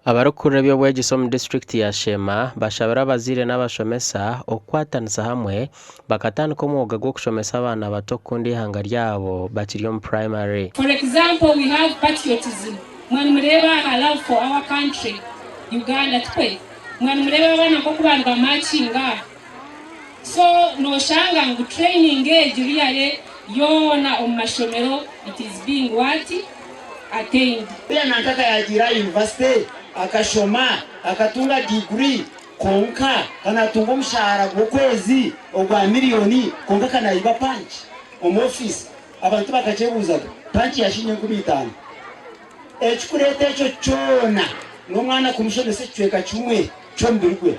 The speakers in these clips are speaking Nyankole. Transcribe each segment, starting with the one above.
Abarikukurira eby'obwegyese omu disiturikiti ya Sheema bashabire abazaire n'abashomesa okukwatanisa hamwe bakatandika omwoga gw'okushomesa abaana bato kukunda eihanga ryabo bakiri omu purayimare. For example we have patriotism mwanimureeba aha love for our country Uganda tikwe? Mwanimureeba abaana nkoku bari bamakinga aha so noshanga ngu training egi really yoona omu mashomero it is being what? Attained. Oriya nanka akayagiire aha yunivasite akashoma akatunga diguri kwonka kanatunga omushahara gw'okwezi ogwa miriyoni kwonka kanayiba panki omu ofiisi. Abantu bakakyebuuzaga panki ya shilingi 5000? Ekikureeta ekyo kyona n'omwana kumushomesa ekicweka kimwe ky'omubiri gwe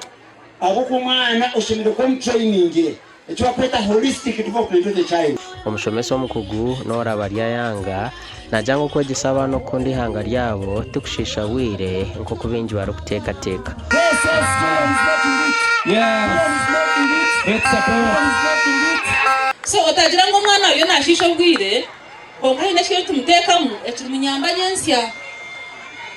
ahabw'okuba omwana oshemereire kuba omutrainingire. Eki barikweta holistic development of the child. Omushomesa omukugu Norah Baryayanga naagira ngu okwegyesa abaana okukunda eihanga ryabo tikushiisha bwire nk'oku baingi barikuteekateeka. So otagira ngu omwana ariyo nashiisha obwire kwonka haine eki tumuteekamu ekirimunyamba nyentsya.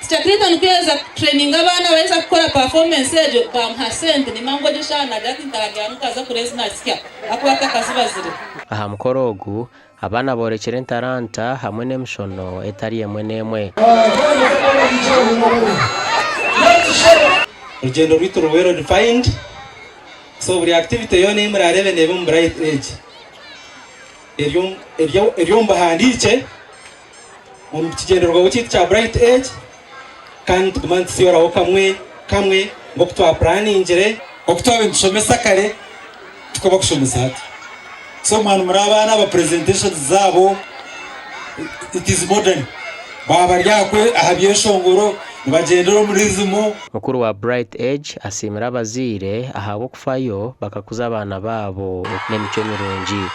Teacher Clinton ku yaaheza kutureyininga abaana aba yaaheza kukora performance egyo baamuha sente nimanya ngu egyo eshaaha naagira ati nkahabyama nkaza kureeza naazisya ahakuba atakazibazire. Aha mukoro ogu, abaana boorekire entaranta hamwe n'emishono etari emwe n'emwe. Orugyendo rwaitu ruri well defined, so buri activity yoona ei murareebe neeba omu Bright Age eri omu buhandiikye. Omu kigyendererwaho kyaitu kya Bright Age kandi nituguma nitutsyoraho kamwe kamwe nk'oku twapuraaningire. Oku twabaire nitushomesa kare tikwo bakushomesa hati. So mwaba muri abaana aba presentations zaabo it is modern. Baaba bari aha byeshongoro nibagyendera omu rhythm. Mukuru wa Bright Age asiimire abazaire ahabw'okufayo bakakuza abaana baabo n'emicwe mirungi.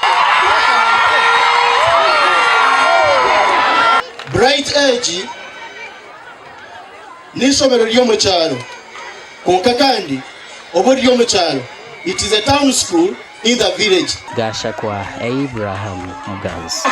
Bright Age n'eishomero ry'omu kyaro kwonka kandi obu riri omu kyaro, it is a town school in the village. Gashakwa Abraham Muganzi.